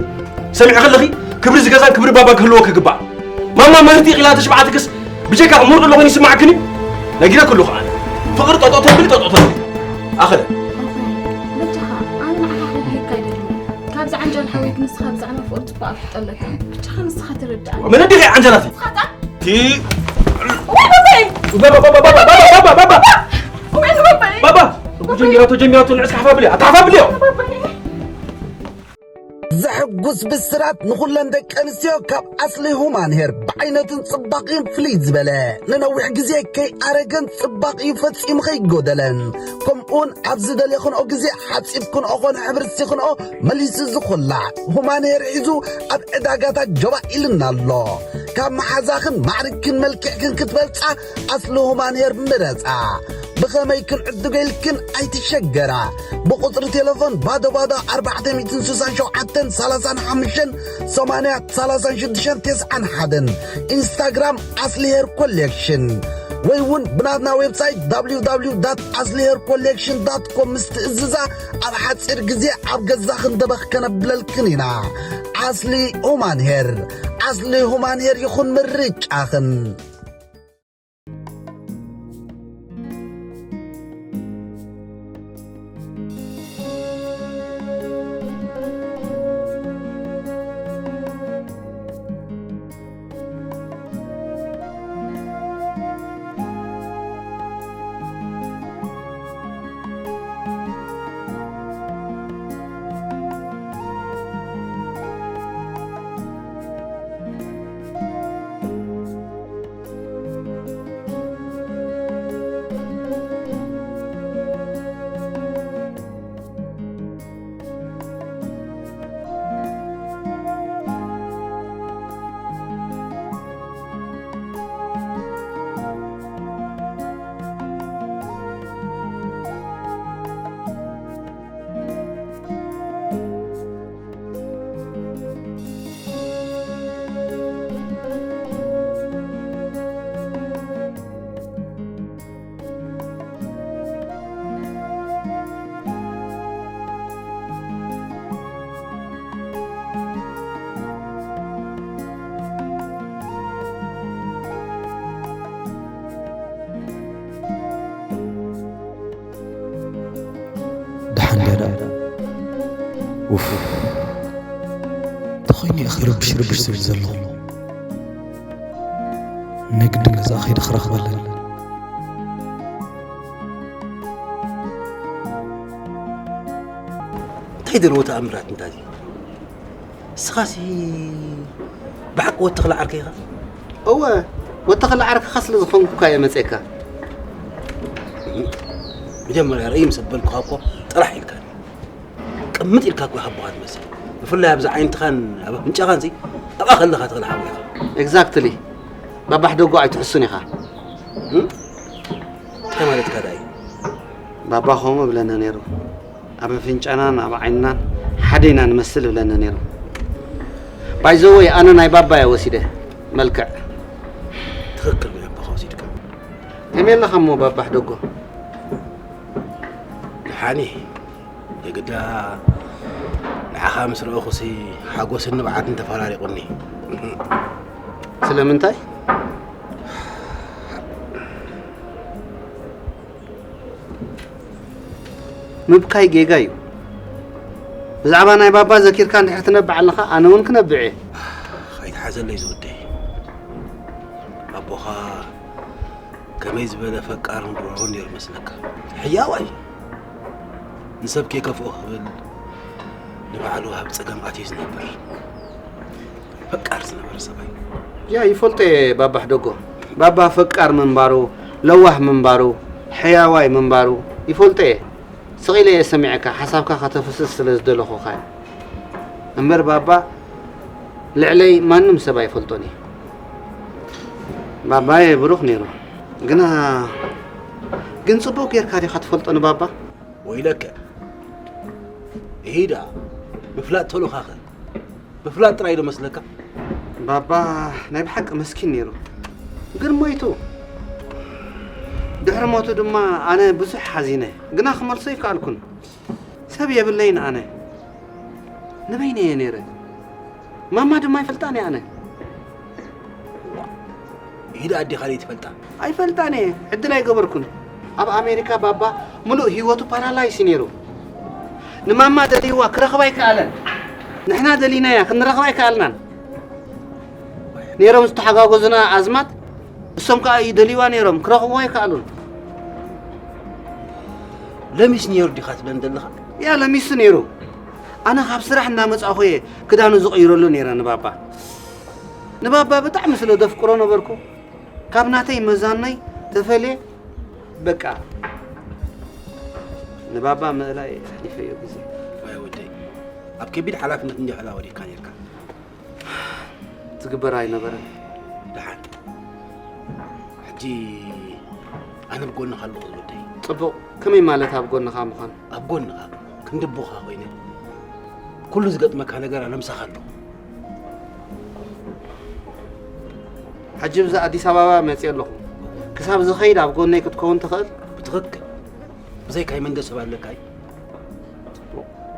ሰሚዕኺ ኣለኺ ክብሪ እዚ ገዛን ክብሪ ባባን ክህልዎ ክግባእ። ማማ ምህርቲ ኢኺ ኢላ ተሽብዓትክስ ብጀካ ምውርድ ኣለኹ ይስማዕክን እዩ። ነጊረኪ ኣለኹ ኣነ ፍቕሪ ጠጦ ተብሊ ጠጦ ተብሊ። ኣኸለ። በጃኻ ኣነ ንዓኻ ክግህየካ ኣይደልን እየ። ካብዚ ዓንጃል ሓወይክ ንስኻ ብዛዕባ ፍቕሪ ጽቡቕ ኣፍልጦ ኣለካ። ብቻኻ ንስኻ ተረድኣኒ። መን እንዲኺ ዓንጀላቲ? ቲ ወይ ባባይ! ባባ፣ ባባ፣ ባባ፣ ባባ፣ ባባ፣ ባባ! ወይ ባባይ! ባባ! ጀሚራቶ፣ ጀሚራቶ፣ ንዕስ ሓፋ ብልያ፣ ኣታ ሓፋ ብልዮ! ባባይ! ዘሕጉስ ብስራት ንኹለን ደቂ ኣንስትዮ ካብ ኣስሊ ሁማን ሄር፣ ብዓይነቱን ጽባቕን ፍልይ ዝበለ፣ ንነዊሕ ግዜ ከይኣረገን ጽባቕኡ ፈጺሙ ከይጎደለን፣ ከምኡውን ኣብ ዝደለኽንኦ ግዜ ሓጺብ ክንኦ ኾነ ሕብሪ ሲኽንኦ መሊሱ ዝኹላዕ ሁማን ሄር ሒዙ ኣብ ዕዳጋታት ጀባ ኢልና ኣሎ። ካብ መሓዛኽን ማዕርግክን መልክዕክን ክትበልጻ ኣስሊ ሁማን ሄር ምረጻ። ብኸመይ ክንዕድጎ ኢልክን ኣይትሸገራ። ብቁጽሪ ቴሌፎን ባዶ ባዶ ኣርባዕተ ሚእትን ስሳን ሸውዓተን ሰላሳን ሓሙሽተን ሰማንያ ሰላሳን ሽዱሽተን ተስዓን ሓደን፣ ኢንስታግራም ኣስሊ ሄር ኮሌክሽን፣ ወይ እውን ብናትና ዌብሳይት www.aslihaircollection.com ምስ ትእዝዛ፣ ኣብ ሓጺር ግዜ ኣብ ገዛኽን ደበኽ ከነብለልክን ኢና። ኣስሊ ሁማን ሄር፣ ኣስሊ ሁማን ሄር ይኹን ምርጫኽን። ደሓን ድያ ደኣ? ኡፍ፣ ተኾይኑ እየ ክርብሽ ርብሽ ዝብል ዘለኹ። ናይ ግድን ገዛ ከይደ ክረኽበለን። እንታይ ዘለዎ ተኣምራት እንታይ? ንስኻሲ ብሓቂ ወዲ ተኽለ ዓርከይ ኢኻ? እወ፣ ወዲ ተኽለ ዓርከኻ ስለ ዝኾንኩ እኳ እየ መጼካ። መጀመርያ ርእይ ምስ ኣበልኩኻ እኮ ጥራሕ ኢልካኒ። ቅምጥ ኢልካ እኮ ይሃብኻ ትመስል። ብፍላይ ኣብዚ ዓይንትኻን ኣብ ኣፍንጫኻንሲ ኣብኣ ከለኻ ተኽለ ሓወይ ኢኻ። ኤግዛክትሊ። ባባ ሕደጎ ኣይትሕሱን ኢኻ። እም? እንታይ ማለትካ ደኣ እዩ? ባባ ከምኡ እብለኒ ነይሩ። ኣብ ኣፍንጫናን ኣብ ዓይንናን ሓደ ኢና ንመስል እብለኒ ነይሩ። ባይ ዘ ወይ ኣነ ናይ ባባ እየ ወሲደ። መልክዕ። ትኽክል፣ ናይ ኣቦኻ ወሲድካ። ከመይ ኣለኻ እሞ ባባ ሕደጎ? ደሓን እየ። የግዳ ንዓኻ ምስ ረኣኹሲ ሓጎስን ንብዓትን ተፈራሪቑኒ። ስለምንታይ? ምብካይ ጌጋ እዩ። ብዛዕባ ናይ ባባ ዘኪርካ እንድሕር ትነብዕ ኣለኻ፣ ኣነ እውን ክነብዕ እየ። ከይትሓዘለይ ዝወደይ። ኣቦኻ ከመይ ዝበለ ፈቃርን ርሩህን ነይሩ መስለካ? ሕያዋይ። ንሰብ ከይከፍኦ ክብል ንባዕሉ ኣብ ጸገም ኣትዩ ዝነብር። ፈቃር ዝነበረ ሰብኣይ። ያ፣ ይፈልጦ እየ ባባ ሕደጎ። ባባ ፈቃር ምንባሩ፣ ለዋህ ምንባሩ፣ ሕያዋይ ምንባሩ ይፈልጦ እየ። ስቕ ኢለ እየ ሰሚዐካ፣ ሓሳብካ ከተፍስስ ስለ ዝደለኹኻ እየ። እምበር ባባ ልዕለይ ማንም ሰብ ኣይፈልጦን እዩ። ባባየ ብሩኽ ነይሩ። ግና፣ ግን ጽቡቕ ጌርካ ዲኻ ትፈልጦ ንባባ? ወይለከ። ይሂዳ፣ ምፍላጥ ተሉኻኸ። ምፍላጥ ጥራይ ዶ መስለካ? ባባ ናይ ብሓቂ መስኪን ነይሩ። ግን ሞይቱ። ድሕሪ ሞቱ ድማ ኣነ ብዙሕ ሓዚነ። ግና ክመልሶ ኣይከኣልኩን። ሰብ የብለይን ኣነ። ንበይነይ እየ ነይረ። ማማ ድማ ኣይፈልጣን እየ ኣነ። ኢዳ ኣዴኻ ደይ ትፈልጣ? ኣይፈልጣን እየ። ዕድል ኣይገበርኩን። ኣብ ኣሜሪካ ባባ ምሉእ ህይወቱ ፓራላይስ እዩ ነይሩ። ንማማ ደልይዋ ክረኽባ ኣይከኣለን። ንሕና ደሊናያ ክንረኽባ ኣይከኣልናን። ነይሮም ዝተሓጋገዙና ኣዝማት፣ እሶም ከኣ ይደልይዋ ነይሮም፣ ክረኽብዋ ኣይከኣሉን። ለሚስ ነይሩ ዲኻ ትብለኒ ዘለኻ? ያ ለሚሱ ነይሩ። ኣነ ካብ ስራሕ እናመጻእኹ እየ ክዳኑ ዝቕይረሉ ነይረ ንባባ። ንባባ ብጣዕሚ ስለ ደፍቅሮ ነበርኩ፣ ካብ ናተይ መዛኖይ ተፈልየ፣ በቃ ንባባ ምእላይ ኣሕሊፈዮ ግዜ። ዋይ ወደይ፣ ኣብ ከቢድ ሓላፍነት እንዲኻ ወዲቕካ ነይርካ። ዝግበር ኣይነበረን። ደሓን። ሕጂ ኣነ ኣብ ጎንኻ ኣለኹ ዝወደይ። ጽቡቕ። ከመይ ማለት ኣብ ጎንኻ ምዃን? ኣብ ጎንኻ፣ ክንዲ ኣቦኻ ኮይነ፣ ኩሉ ዝገጥመካ ነገር ኣነ ምሳኻ ኣለኹ። ሕጂ ብዛ ኣዲስ ኣበባ መጽየ ኣለኹ። ክሳብ ዝኸይድ ኣብ ጎነይ ክትከውን ትኽእል? ብትኽክል። ብዘይካይ መን ሰብ ኣለካይ?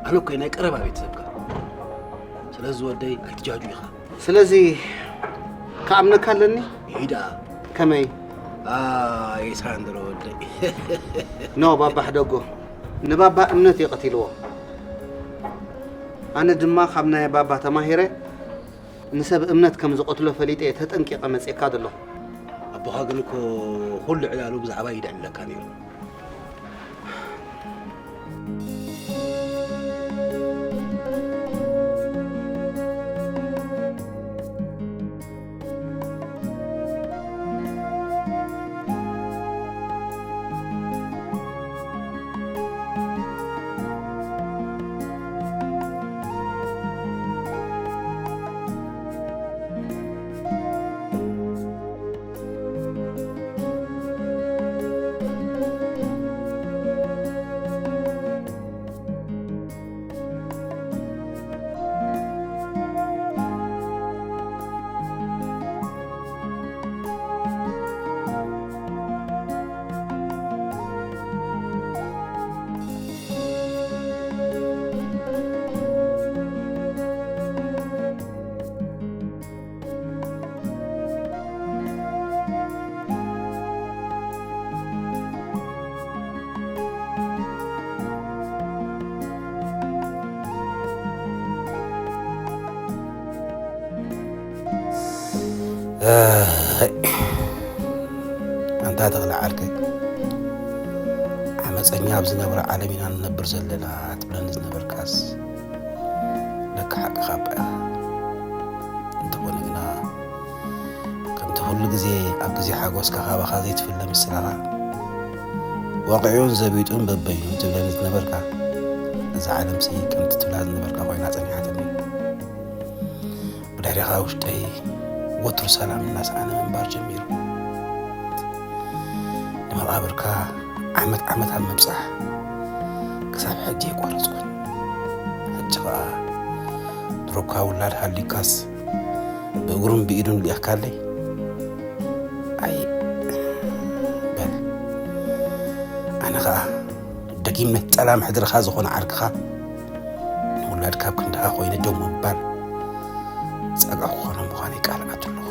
ኣነ እኮ ናይ ቀረባ ቤተሰብካ። ስለዚ ወደይ ኣይትጃጁ ኢኻ። ስለዚ ክኣምነካ ኣለኒ? ይዳ። ከመይ? ኣይ ሳንድሮ ወደይ። ኖ፣ ባባ ሕደጎ። ንባባ እምነት እዩ ቀቲልዎ። ኣነ ድማ ካብ ናይ ባባ ተማሂረ ንሰብ እምነት ከም ዝቐትሎ ፈሊጠ እየ ተጠንቂቐ መጽኤካ ዘለኹ። ኣቦኻ ግን እኮ ኩሉ ዕላሉ ብዛዕባ ይድዕለካ ነይሩ። ኣይ፣ ኣንታ ተኽለ ዓርከይ፣ ዓመፀኛ ኣብ ዝነብሮ ዓለም ኢና ንነብር ዘለና ትብለኒ ዝነበርካስ፣ ለካ ሓቅኻ እባ ኢኻ። እንተኾነ ግና፣ ከምቲ ኩሉ ግዜ ኣብ ግዜ ሓጎስካ ካባኻ ዘይትፍለ ምስላኻ፣ ወቒዑን ዘቢጡን በበይኑ ትብለኒ ዝነበርካ፣ እዛ ዓለምሲ ከምቲ ትብላ ዝነበርካ ኮይና ጸኒሓትኒ። ብድሕሪኻ ውሽጠይ ወትሩ ሰላም እናሰኣነ ምንባር ጀሚሩ። ንመቓብርካ ዓመት ዓመት ኣብ ምብጻሕ ክሳብ ሕጂ ኣይቋረጽኩን። ሕጂ ኸኣ ድሮኳ ውላድ ሃልዩካስ ብእግሩን ብኢዱን ልኢኽካለይ? ኣይ በል፣ ኣነ ኸኣ ደጊም ናይ ጸላም ሕድርኻ ዝኾነ ዓርክኻ ንውላድካ ኣብ ክንድኻ ኮይነ ደው ምባል ጸጋ ክኾኖ ምዃነይ ቃል ኣትለኹ።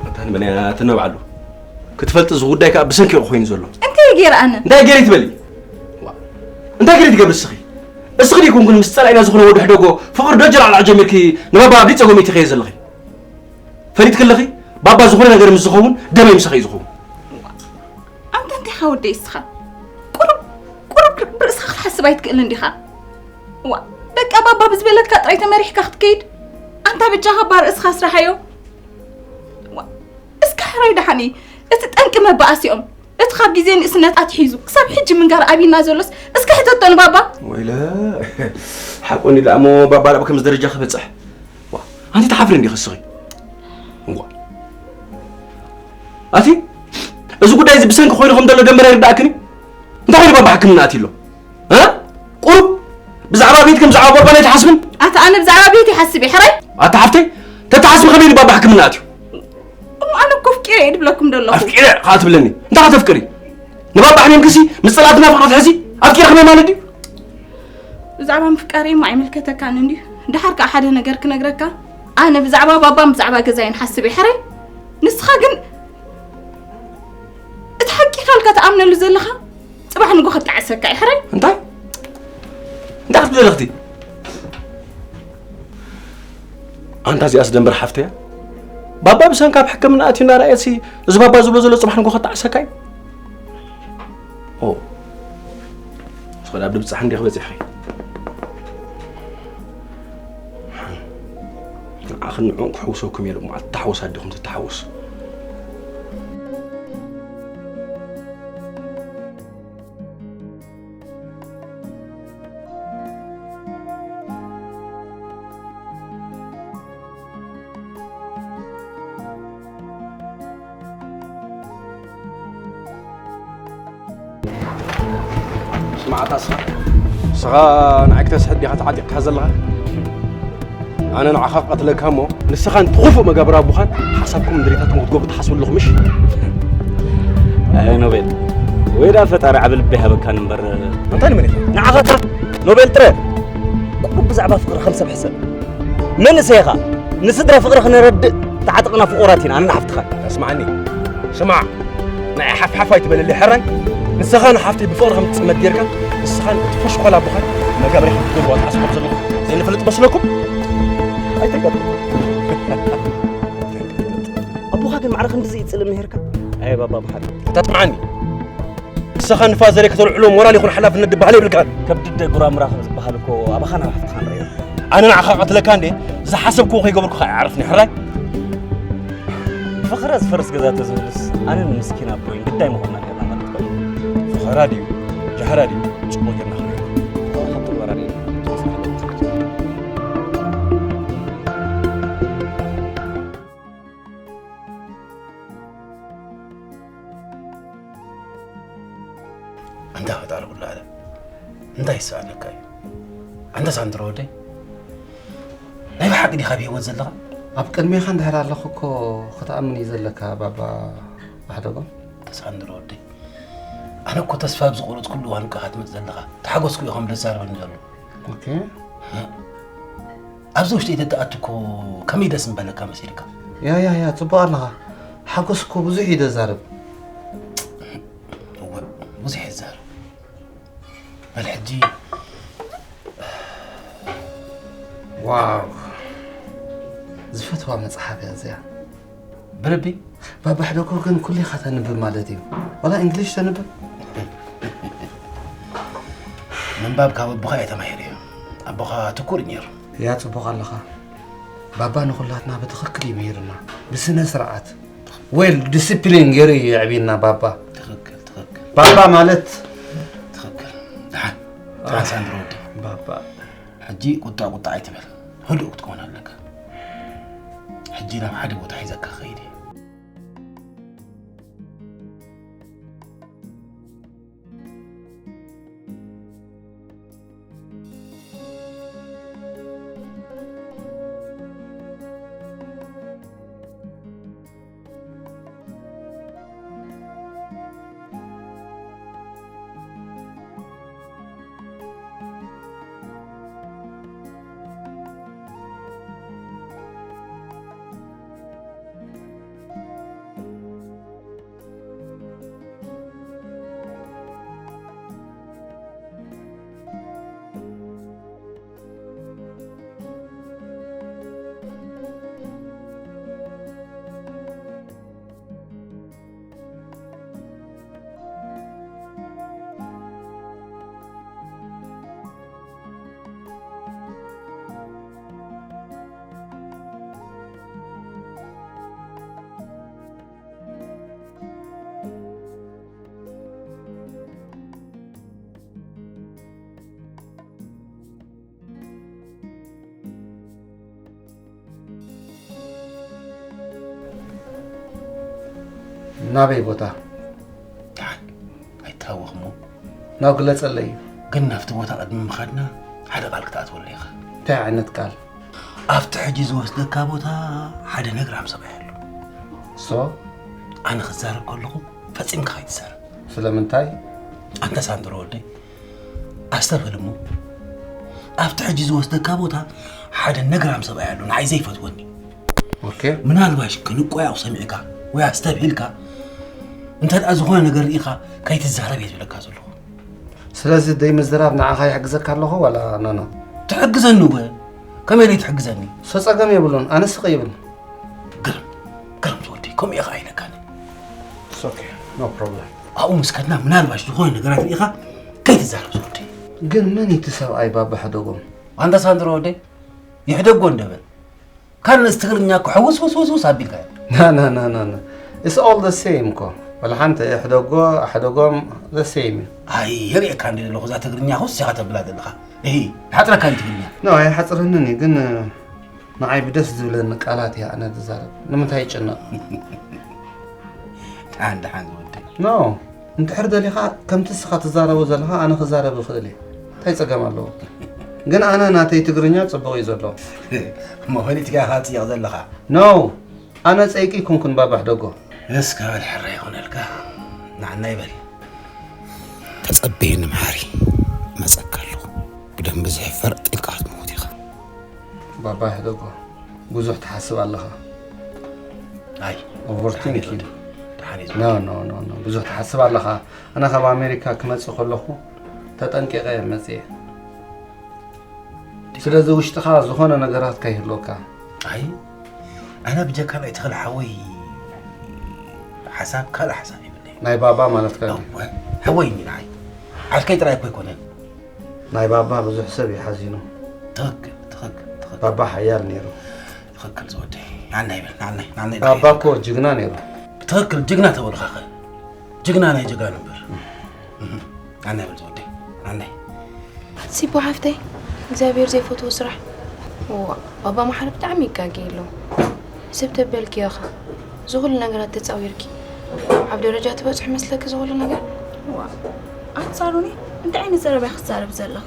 ኣታ ንመን እያ ትነብዓሉ? ክትፈልጢ፣ እዚ ጉዳይ ከኣ ብሰንኪ እዩ ኮይኑ ዘሎ። እንታይ ገይረ ኣነ? እንታይ ገይረ ትበሊ? ዋ፣ እንታይ ገይረ ትገብሪ እስኺ? እስኺ ዲኩም ግን ምስ ጸላኢና ዝኾነ ወዲ ሕደጎ ፍቕሪ ደጅ ላዕላዕ ጀሚርኪ ንባባ ኣብ ጸገም እትኸየ ዘለኺ? ፈሊጥኪ ኣለኺ? ባባ ዝኾነ ነገር ምስ ዝኸውን ደመይ ምሳኺ እዩ ዝኸውን። ኣንታ እንታይ ኢኻ ወደይ እስኻ? ቁሩብ፣ ቁሩብ ብርእስኻ ክትሓስብ ኣይትክእልን ዲኻ? ዋ፣ በቃ ባባ ብዝበለካ ጥራይ ተመሪሕካ ክትከይድ። ኣንታ በጃኻ እባ ርእስኻ ኣስርሓዮ። ዋ፣ እስከ ሕራይ ደሓን እዩ። እቲ ጠንቂ መባኣሲኦም፣ እቲ ካብ ግዜ ንእስነት ኣትሒዙ ክሳብ ሕጂ ምንጋር ኣብይና ዘሎስ እስከ ሕተቶ ንባባ። ወይለ፣ ሓቁ እንዲ ደኣ እሞ ባባ ላብ ከምዚ ደረጃ ክበጽሕ። ዋ፣ ኣንቲ ትሓፍሪ እንዲኺ እስኺ? እዋ። ኣቲ፣ እዚ ጉዳይ እዚ ብሰንኪ ኮይኑ ከም ዘሎ ደንበረ ይርዳእክን እዩ? እንታይ ኮይኑ ባባ ሕክምና ኣትዩ ኣሎ? እ? ቁሩብ ብዛዕባ ቤት ከም ብዛዕባ ባባ ኣይትሓስብን? ኣታ ኣነ ብዛዕባ ቤት ይሓስብ እየ፣ ሕራይ? ኣታ ሓፍተይ፣ ተተሓስቢ ከመይ ኢሉ ባባ ሕክምና ኣትዩ? እሞ ኣነ እኮ ኣፍቂረ እየ ድብለኩም ዘለኹ። ኣፍቂረ ከኣ ትብለኒ? እንታይ ከተፍቅሪ? ንባባ ኣሕሚምክሲ ምስ ጸላእትና ፍቕሪ ትሕዚ ኣፍቂረ ከመይ ማለት ድዩ? ብዛዕባ ምፍቃረይ እሞ ኣይምልከተካን እንድዩ። ድሓር ከዓ ሓደ ነገር ክነግረካ፣ ኣነ ብዛዕባ ባባን ብዛዕባ ገዛይን ሓስብ እየ ሕራይ። ንስኻ ግን እቲ ሓቂ ካልካ ትኣምነሉ ዘለኻ ጽባሕ ንጎ ከጣዕሰካ እዩ ሕራይ። እንታይ እንታይ ክትብሊ ኣለኽቲ? ኣንታ እዚኣስ ደንበር ሓፍተያ፣ ባባ ብሰንካ ኣብ ሕክምና ኣትዩ እናረኣየሲ፣ እዚ ባባ ዝብሎ ዘሎ ጽባሕ ንጎ ከጣዕሰካ እዩ። ኦ፣ እስኸ ኣብ ድብጻሕ እንዲኺ በጺሕኺ። ንዓኽን ንዕኡን ክሕውሰኩም እየ፣ ሎሚ መዓልቲ ተሓወስ ኣዲኹም ትተሓወሱ። ስማዕታ ስኻ፣ ስኻ ንዓይ ክተስሕት ዲኻ ተዓጢቕካ ዘለኻ? ኣነ ንዓኻ ክቐትለካ እሞ ንስኻን እቲ ክፉእ መጋብር ኣቦኻን ሓሳብኩም ድሌታትኩም ክትገብሩ ትሓስቡ ኣለኹም፣ ምሽ? ኣይ ኖቤል፣ ወይ ደኣ ፈጣሪ ዓቢ ልቢ ይሃበካን እምበር። እንታይ ንመን ኢኻ? ንዓኻ እታ ኖቤል ጥረ። ቁሩብ ብዛዕባ ፍቕሪ ከም ሰብ ሕሰብ። መንእሰይ ኢኻ። ንስድራ ፍቕሪ ክነረድእ ተዓጠቕና ፍቑራት ኢና፣ ኣነ ንሓፍትኻ። ስማዓኒ፣ ስማዕ። ንዓይ ሓፍሓፍ ኣይትበለለይ ሕራይ። ንስኻ ንሓፍተይ ብፍቕሪ ከም ትጽመድ ጌርካ፣ ንስኻን እቲ ፈሽኳል ኣቦኻን መጋብርያ ከም ትገብርዋ ትሓስቡ ከም ዘለኹም ዘይንፈልጥ መስለኩም? ኣይተንቀጥቅጡ። ኣቦኻ ግን ማዕረ ክንድዚ ይጽልእ ምሂርካ? ኣየ ባባ ብሓቂ። እታ ስምዓኒ። ንስኻ ንፋዘረይ ከተልዕሎ ሞራል ይኹን ሓላፍነት ዝበሃል የብልካን። ከብዲ ኣደ ጉራምራ ከም ዝበሃል እኮ ኣባኻን ኣብ ሓፍትኻን ርእዮ። ኣነ ንዓኻ ቀትለካ እንዴ? ዝሓሰብክዎ ከይገበርኩኻ ኣይዓርፍን ሕራይ። ብፈኸራ ዝፈርስ ገዛ ተዝህሉስ ኣነን ምስኪን ኣቦይን ግዳይ ምኾንና ነርና ማለት እኮ እዩ። ፈኸራ ድዩ? ጃህራ ድዩ? ጽቡቕ ጌርና ክንሪኦ። ካብቶም ወራሪ ኣንታ ፈጣሪ ኩሉ ዓለም፣ እንታይ ይሰኣነካ እዩ? ኣንታ ሳንድሮ ወደይ፣ ናይ ብሓቂ ዲኻ ብህይወት ዘለኻ? ኣብ ቅድሜኻ እንድሕር ኣለኹ እኮ ክትኣምን እዩ ዘለካ ባባ ኣሕደጎም። ኣንታ ሳንድሮ ወደይ፣ ኣነ እኮ ተስፋ ኣብ ዝቖረጽኩሉ እዋን እኮ ኢኻ ትመጽእ ዘለኻ። ተሓጎስኩ እዩ ከም ደስ ኣርበኒ ዘሎ። ኦኬ። ኣብዚ ውሽጢ ተትኣቱ እኮ ከመይ ደስ ምበለካ መሲልካ። ያ፣ ያ፣ ያ፣ ጽቡቕ ኣለኻ። ሓጎስ እኮ ብዙሕ እዩ ዘዛርብ። እወ፣ ብዙሕ ይዛረብ። በል ሕጂ። ዋው፣ ዝፈትዋ መጽሓፍ እያ እዚኣ። ብልቢ? ባባ ሕደኮ ግን ኩሌኻ ተንብብ ማለት እዩ። ዋላ እንግሊሽ ተንብብ? ምንባብ ካብ ኣቦኻ እየ ተማሂረዮ። ኣቦኻ ትኩር እዩ ነይሩ። ያ ጽቡቕ ኣለኻ። ባባ ንኹላትና ብትኽክል እዩ ምሂርና። ብስነ ስርዓት። ዌል ዲሲፕሊን ገይሩ እዩ የዕብየና ባባ። ትኽክል፣ ትኽክል። ባባ ማለት ትኽክል። ደሓን፣ ደሓን ሳንድሮ ወዲ። ባባ። ሕጂ ቁጣ ቁጣ ኣይትበል። ህዱእ ክትኮን ኣለካ። ሕጂ ናብ ሓደ ቦታ ሒዘካ ክኸይድ እየ። ናበይ ቦታ? ደሓን ኣይትሃወኽ እሞ። ናው ግለጸለይ። ግን ናብቲ ቦታ ቅድሚ ምኻድና ሓደ ቃል ክትኣትወሉ ኢኻ። እንታይ ዓይነት ቃል? ኣብቲ ሕጂ ዝወስደካ ቦታ ሓደ ነግራም ሰብኣይ ኣሎ። ሶ? ኣነ ክዛረብ ከለኹ ፈጺምካ ከይትዛረብ። ስለምንታይ? ኣንታ ሳንድሮ ወደይ፣ ኣስተብህል እሞ፣ ኣብቲ ሕጂ ዝወስደካ ቦታ ሓደ ነግራም ሰብኣይ ኣሎ ንዓይ ዘይፈትወኒ። ኦኬ። ምናልባሽ ክንቆያቕ ሰሚዕካ ወይ ኣስተብሂልካ እንተ ደኣ ዝኾነ ነገር ርኢኻ ከይትዛረብ እየ ዝብለካ ዘለኹ። ስለዚ ደይ ምዝራብ ንዓኻ ይሕግዘካ ኣለኹ ዋላ ኖኖ? ትሕግዘኒ ወ ከመይ ደይ ትሕግዘኒ? ሰጸገም የብሉን ኣነስ ኸይብል። ግርም ግርም ዝወደይ ከምኡ ኢኻ ኢለካኒ። ኦኬ። ኖ ፕሮብለም። ኣብኡ ምስ ከድና ምናልባሽ ዝኾነ ነገራት ርኢኻ ከይትዛረብ ዝወደይ። ግን መን እቲ ሰብኣይ ባባ ሕደጎም? ኣንታ ሳንድሮ ወደይ ይሕደጎ እንደበል ካልንስ ትግርኛ እኮ ሕውስ ውስ ውስ ውስ ኣቢልካ እዩ። ናናናናና ኢስ ኦል ደ ሴም እኮ። ወላ ሓንቲ ሕደጎ ሕደጎም ደ ሴም እዩ። ኣይ የርእየካ እንዲ ዘለኹ እዛ ትግርኛ ኹስ ኢኻ ተብላ ዘለኻ። እሂ ሓፅረካ እዩ ትግርኛ። ኖ ኣይሓፅረንን እዩ ግን ንዓይ ብደስ ዝብለኒ ቃላት እያ ኣነ ዝዛረብ። ንምንታይ ይጭነቕ? ደሓን ደሓን ዝወደይ። ኖ እንድሕር ደሊኻ ከምቲ እስኻ ትዛረቦ ዘለኻ ኣነ ክዛረብ እኽእል እየ። እንታይ ጸገም ኣለዎ? ግን ኣነ ናተይ ትግርኛ ጽቡቕ እዩ ዘሎ። እሞ ፈሊጥካ ኢኻ ትጽይቕ ዘለኻ። ኖ ኣነ ጸይቂ ኣይኮንኩን ባባ ሕደጎ። እስከ በል ሕራይ ይኹነልካ። ንዓና ይበል። ተጸበየኒ መሓሪ። መጸካ ኣለኹ። ብደንቢ ዝሕፈር ጢልካ ክትመውት ኢኻ። ባባ ሕደጎ ብዙሕ ትሓስብ ኣለኻ። ኣይ ኦቨርቲንኪንግ። ደሓን እዩ። ኖ ኖ ኖ ኖ ብዙሕ ትሓስብ ኣለኻ። ኣነ ካብ ኣሜሪካ ክመጽእ ከለኹ ተጠንቂቐ እየ መጽየ። ስለዚ ውሽጥኻ ዝኾነ ነገራት ከይህልወካ። ኣይ ኣነ ብጀካ ናይ ተኽለ ሓወይ ሓሳብ ካልእ ሓሳብ ይብለይ። ናይ ባባ ማለትካ እዩ። ሓወይ እኒ ንዓይ ዓርከይ ጥራይ እኮ ኣይኮነን። ናይ ባባ ብዙሕ ሰብ እዩ ሓዚኑ። ትኽክል ትኽክል ትኽክል ባባ ሓያል ነይሩ። ትኽክል ዝወደይ። ንዓና ይበል ንዓና ንዓና ባባ እኮ ጅግና ነይሩ። ትኽክል ጅግና ተበልኻኸ ጅግና ናይ ጀጋኑ እምበር። ኣናይ በል ዝወደይ ኣናይ። ሲቦ ሓፍተይ እግዚኣብሔር ዘይፈትዎ ስራሕ። ዋ ባባ መሓሪ ብጣዕሚ ይጋገ የለው። ሰብ ተበልኪ ኢኻ ዝኹሉ ነገራት ተፃዊርኪ ኣብ ደረጃ ትበፅሒ መስለኪ ዝኹሉ ነገር። ዋ ኣንጻሩኒ እንታይ ዓይነት ዘረባ ክትዛረብ ዘለኺ?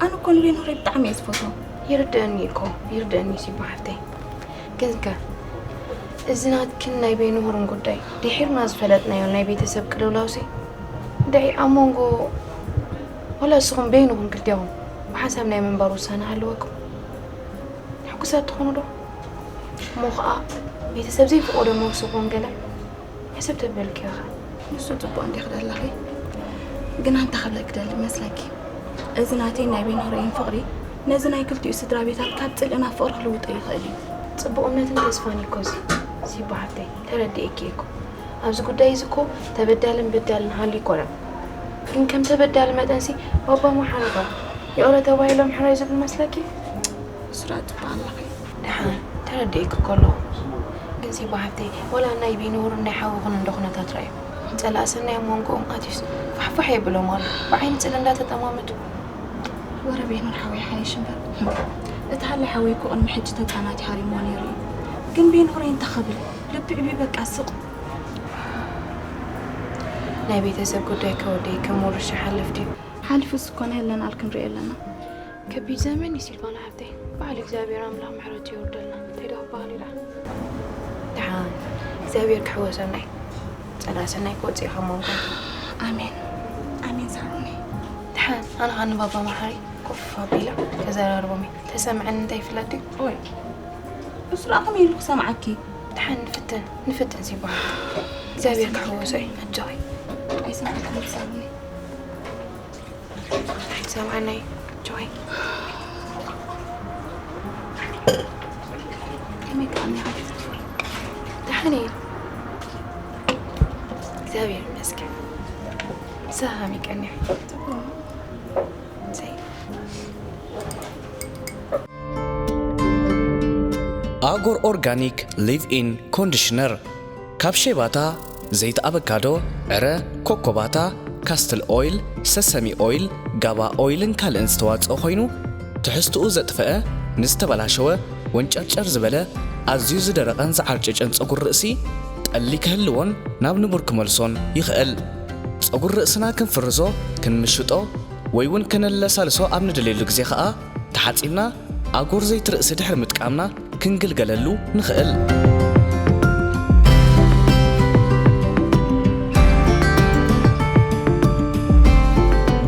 ኣነ እኮ ንቤንሁረይ ብጣዕሚ እየ ዝፈትዎ። ይርድእኒ እኮ ይርድእኒ ሲቦ ሓፍተይ። ግን ከ እዚ ናትክን ናይ ቤንሁርን ጉዳይ ድሒርና ዝፈለጥናዮ ናይ ቤተሰብ ቅልውላውሲ ድዒ ኣብ መንጎ ዋላ እስኹም በይንኹም ክልቴኹም ብሓንሳብ ናይ ምንባር ውሳነ ሃለወኩም ሕጉሳት ትኾኑ ዶ? እሞ ኸዓ ቤተሰብ ዘይፍቐዶ መውስኹም ገለ ሕስብ ተበልኪ ኢኻ። ንሱ ጽቡቕ እንዲኺ ደለኺ፣ ግና እንታይ ክብለኪ ደሊ መስለኪ? እዚ ናተይን ናይ ቤንሆረይን ፍቕሪ ነዚ ናይ ክልቲኡ ስድራ ቤታት ካብ ጽልኢ ናብ ፍቕሪ ክልውጦ ይኽእል እዩ። ጽቡቕነትን ተስፋን እኮ እዚ ሲቦ ሓፍተይ፣ ተረዲኤኪ እየ እኮ። ኣብዚ ጉዳይ እዚ እኮ ተበዳልን በዳልን ሃልዩ ኣይኮነን። ግን ከም ተበዳሊ መጠንሲ ባባ መሓሪ ኸ ይቕረ ተባሂሎም ሕራይ ዝብል መስለኪ? ንሱ ደኣ ጽቡቕ ኣለኺ። ደሓን ተረዲኤኪ እኮ ኣለኹ። ግን ሲቦ ሓፍተይ፣ ዋላ ናይ ቢንውርን ናይ ሓውኽን እንዶ ኩነታት ረኣዩ። ጸላእ ሰናይ ኣብ መንጎኦም ኣትዩስ ፋሕፋሕ የብሎም ኣሎ። ብዓይኒ ጽል እንዳተጠማመቱ። ወረ ቤኑር ሓወይ ሓይሽ እምበር። እቲ ሃለ ሓወይ እኮ ቅድሚ ሕጂ ተጻናቲ ሃሪሞ ነይሩ እዩ። ግን ቤኑረይ እንታይ ክብል? ልቢ ዕብዩ በቃ ስቕ። ናይ ቤተሰብ ጉዳይ ከወደይ ከም ውርሻ ሓልፍ ድዩ? ሓሊፉስ እኮ ንህለናል ክንሪኦ ኣለና። ከቢድ ዘመን እዩ ሲልቫና ሓብተይ። በዓል እግዚኣብሔር ኣምላኽ ምሕረቱ የውርደልና። እንታይ ዶ ክበሃል እዩ ደኣ? ደሓን እግዚኣብሔር ክሕወሰና እዩ። ጸላእ ሰናይ ክወጽእ እዩ ካብ መንጎ። ኣሜን ኣሜን ሳሮነይ። ደሓን ኣነ ኸኣ ንባባ መሓሪ ኮፍ ኣቢለ ከዘራርቦም እየ። ተሰምዐኒ እንታይ ይፍለጥ ድዩ? ኦይ እሱ ደኣ ከመይ ኢሉ ክሰምዓኪ? ደሓን ንፍትን ንፍትን ሲባሃል እግዚኣብሔር ክሕወሶ እዩ። ኣጆኺ። ኣይሰምዓካን ሳሮነይ። ሰምዓናይ ጆይ። ከመይ ከኣ እኒኻ? ደሓን እየ እግዚኣብሔር ይመስገን። ሰላም ይቀንያ። ኣጎር ኦርጋኒክ ሊቭ ኢን ኮንዲሽነር ካብ ሼባታ፣ ዘይቲ ኣበካዶ፣ ዕረ፣ ኮኮባታ፣ ካስትል ኦይል፣ ሰሰሚ ኦይል፣ ጋባ ኦይልን ካልእን ዝተዋጽኦ ኮይኑ፣ ትሕዝትኡ ዘጥፈአ፣ ንዝተበላሸወ፣ ወንጨርጨር ዝበለ፣ ኣዝዩ ዝደረቐን ዝዓርጨጨን ጸጉሪ ርእሲ ጠሊ ክህልዎን ናብ ንቡር ክመልሶን ይኽእል። ጸጉሪ ርእስና ክንፍርዞ፣ ክንምሽጦ፣ ወይ እውን ከነለሳልሶ ኣብ ንደልየሉ ግዜ ኸኣ ተሓጺብና ኣጎር ዘይቲ ርእሲ ድሕሪ ምጥቃምና ክንግልገለሉ ንኽእል።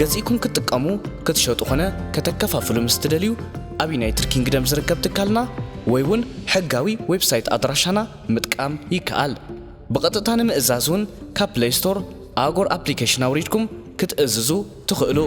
ገዚእኩም ክትጥቀሙ፣ ክትሸጡ ኾነ ከተከፋፍሉ ምስ ትደልዩ፣ ኣብ ዩናይትድ ኪንግደም ዝርከብ ትካልና ወይ እውን ሕጋዊ ዌብሳይት ኣድራሻና ምጥቃም ይከኣል። ብቐጥታ ንምእዛዝ እውን ካብ ፕሌይ ስቶር ኣጎር ኣፕሊኬሽን ኣውሪድኩም ክትእዝዙ ትኽእሉ።